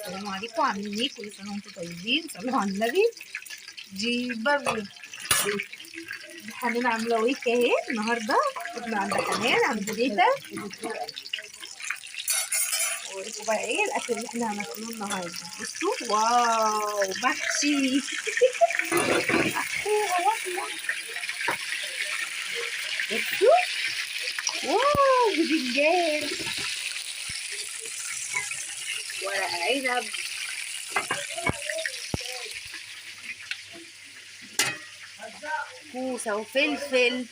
السلام عليكم، عاملين ايه؟ كل سنة وانتم طيبين. صلوا على النبي. دي برضه حنان عامله ويك اهي النهارده. كنا عند حنان عند تيتا. اوريكم بقى ايه الاكل اللي احنا هناكله النهارده. بصوا، واو، محشي. بصوا، واو، باذنجان، ورق عنب، كوسة وفلفل.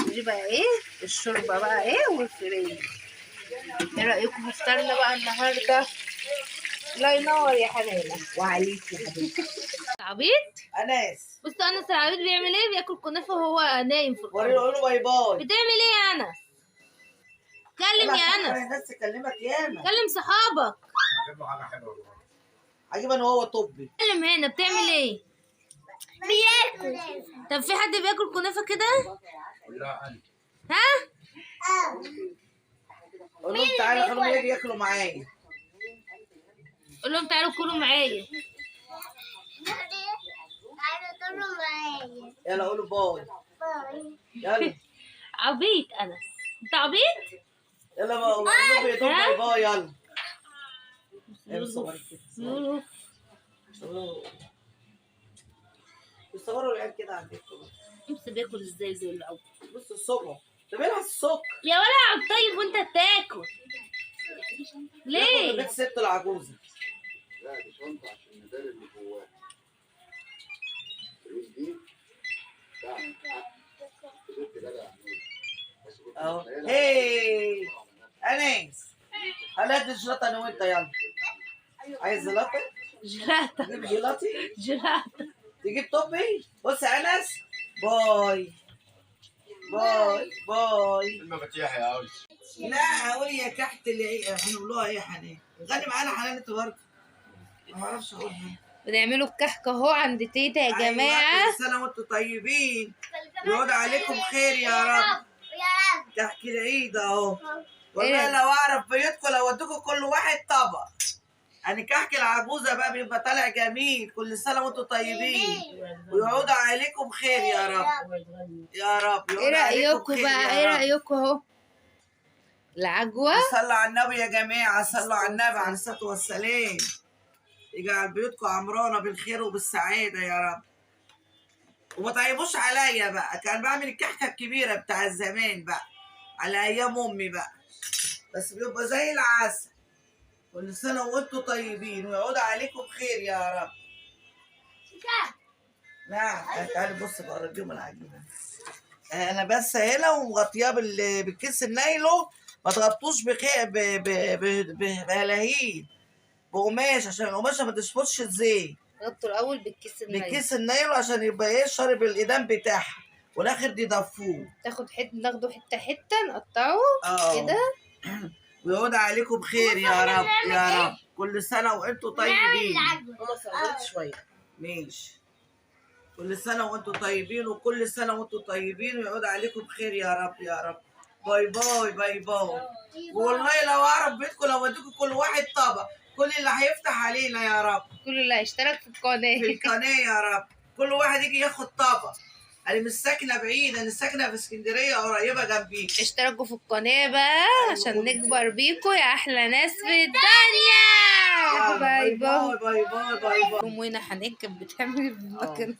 دي بقى ايه الشوربة بقى ايه والفراخ. ايه رايكم في فطارنا بقى النهارده؟ الله ينور يا حنانه. وعليك يا حبيبتي. عبيط انس، بص انس العبيط بيعمل ايه؟ بياكل كنافه وهو نايم في الارض. وريله، قول له bye bye. بتعمل ايه يا انس؟ كلم يا انس. الناس تكلمك ياما. كلم صحابك. هجيب له حاجة حلوة والله. عجيبا وهو طبي. كلم هنا. بتعمل ايه؟ بياكل. طب في حد بياكل كنافه كده؟ لا انا. ها؟ قول لهم تعالوا، خليهم يجوا ياكلوا معايا. قول لهم تعالوا كلوا معايا. تعالوا كلوا معايا. يلا قولوا bye. bye. يلا. عبيط انس، انت عبيط؟ يلا بقى قول لهم bye bye. يلا بيصوروا العيال كده على النت. بص بياكل ازاي زي العبط. بص الصبح ده بيلحس السكر يا ولا عبد. طيب وانت بتاكل ليه؟ بيت ست العجوزة. لا دي شنطه عشان نداري اللي جواها. الفلوس دي بتاع ست جدع. اهو. هي انس، هناكل جيلاتي انا وانت. يلا عايز جيلاتي؟ جيلاتي. تجيب جيلاتي؟ جيلاتي. تجيب طبي؟ بص يا انس، bye bye bye. المفاتيح يا اوس. لا اقول يا تحت اللي ايه هنقولوها ايه يا حنان؟ غني معانا حنان انت برضه. ما اعرفش اقولها. بنعملوا الكحك اهو عند تيتا يا جماعة. كل سنة وانتم طيبين، يعود عليكم خير يا رب. يا رب. كحك العيد اهو. والله لو اعرف بيتكم لو ادوكم كل واحد طبق. يعني كحك العجوزة بقى بيبقى طالع جميل. كل سنة وانتم طيبين ويعود عليكم خير يا رب. يا رب. ايه رايكم بقى؟ ايه رايكم اهو العجوه؟ صلوا على النبي يا جماعة، صلوا على النبي عليه الصلاة والسلام. يجعل بيوتكم عمرانه بالخير وبالسعاده يا رب. وما تعيبوش عليا بقى، كان بعمل الكحكه الكبيرة بتاع زمان بقى على ايام امي بقى، بس بيبقى زي العسل. كل سنة وانتم طيبين ويعود عليكم بخير يا رب. نعم. تعالي بص بقى اوريكم العجينة. انا بس هنا ومغطياه بالكيس النايلو. ما تغطوش بهلاهيل، بقماش، عشان القماشه ما تشفطش الزيت. غطوا الاول بالكيس النايلو. بالكيس النايلو عشان يبقى ايه شارب الادام بتاعها، والاخر دي دفوه. تاخد حتة، ناخده حتة حتة، نقطعه كده. ويعود عليكم بخير يا رب يا رب. كل سنة وانتم طيبين. ماما صورت شوية. ماشي. كل سنة وانتم طيبين، وكل سنة وانتم طيبين ويعود عليكم بخير يا رب يا رب. bye bye bye bye. والله لو اعرف بيتكم لو اديكم كل واحد طبق. كل اللي هيفتح علينا يا رب. كل اللي هيشترك في القناة. في القناة يا رب. كل واحد يجي ياخد طبق. انا مش ساكنة بعيد، انا ساكنة في اسكندرية قريبه جنبيك. اشتركوا في القناة بقى عشان نكبر بيكم يا احلى ناس في الدنيا. bye bye bye bye bye bye. وهنا حنان كانت بتعمل بالمكنه.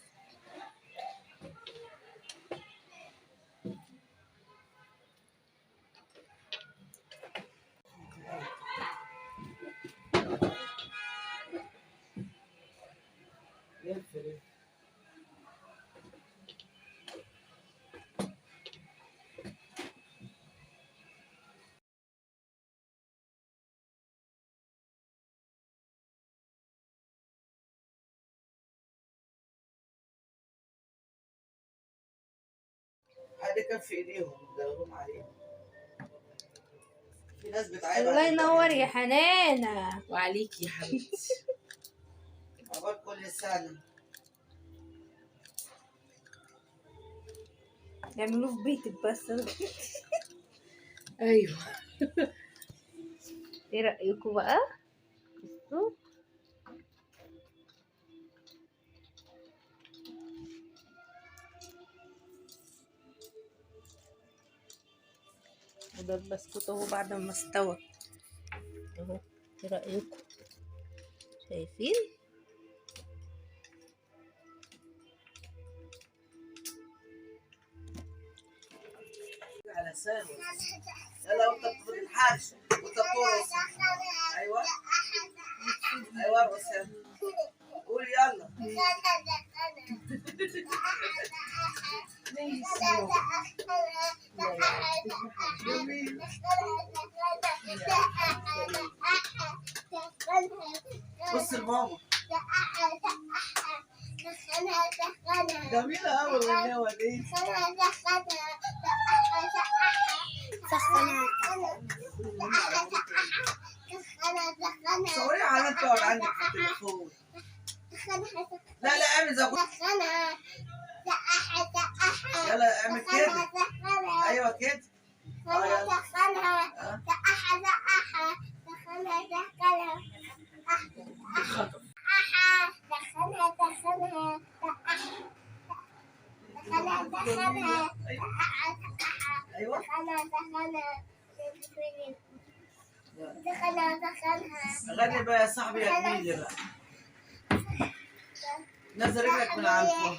حد كان في ايديهم دورهم عليهم. في ناس بتعيب. الله ينور يا حنانه. وعليك يا حبيبتي. عقبال كل سنة. يعملوه في بيتك بس. ايوه. ايه رايكم بقى؟ بصوا وده البسكوت اهو بعد ما استوى اهو. ايه رأيكم؟ شايفين؟ على سهل. يلا وانت بتضحكش وانت بترقص. ايوه ايوه ارقص يلا، قول يلا. بص لماما، جميلة أوي الغناوة دي. صوري على تقعد عندك في التليفون. لا لا اعمل زي، يلا اعمل كده. ايوه كده. ايوه غني بقى يا صاحبي يا جميل بقى. نزل رجلك من على الفوق.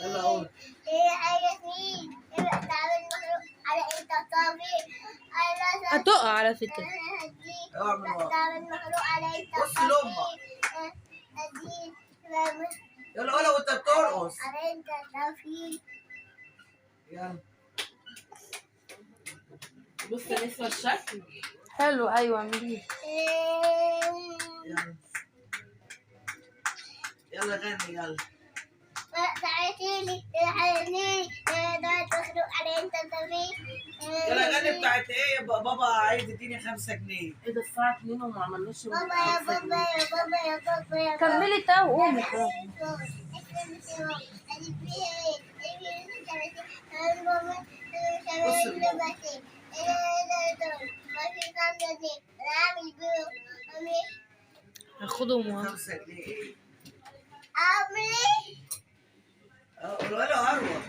يلا قول. هتقع على فكرة. اوعى من ورا. بص لأمك. يلا قولها وانت بترقص. يلا بص لسه الشكل حلو. ايوه اعمليه. يلا يلا غني يلا. يلا غني بتاعت ايه؟ بابا عايز يديني 5 جنيه. ايه ده الساعة 2 وما عملناش. بابا يا بابا يا بابا يا بابا يا بابا. كملي تا وقومي. هاخدهم وهاخد. 5 جنيه ايه؟ قولوا له اروى.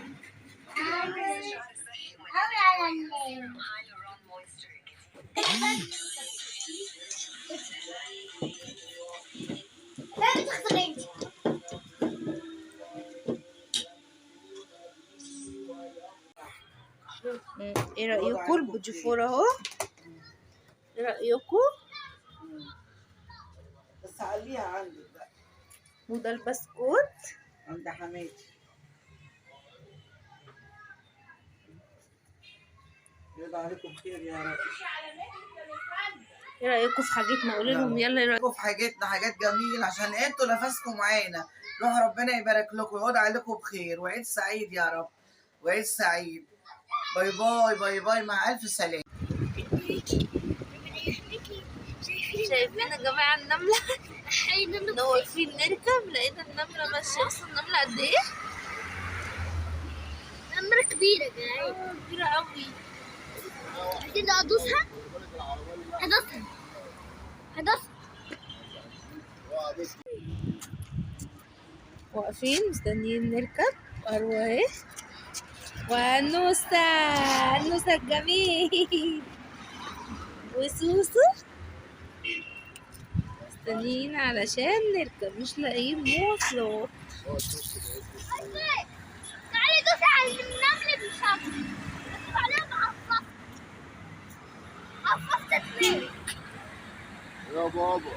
ايه رأيكم البوتيفور اهو؟ ايه رأيكم؟ بس عليها عندك بقى. وده البسكوت عند حماتي. يرضى عليكم خير يا رب. ايه رأيكم في حاجتنا؟ قولي لهم يلا. ايه رأيكم في حاجتنا؟ حاجات جميلة عشان انتوا نفسكم معانا. روح ربنا يبارك لكم ويعود عليكم بخير، وعيد سعيد يا رب، وعيد سعيد. bye bye bye bye، مع الف سلامة. شايفين يا جماعة النملة؟ احنا واقفين نركب لقينا النملة ماشية. بصوا النملة قد ايه؟ نمرة كبيرة جاي. كبيرة قوي. عايزين ادوسها؟ هدوسها هدوسها. واقفين مستنيين نركب. اروى اهي، وانوسة، انوسة الجميل، وسوسو مستنيين علشان نركب، مش لاقيين مواصلات. تعالي دوسي على النمل بالشمس. دوسي عليها بعصفة. عصفت اتنين. يا بابا.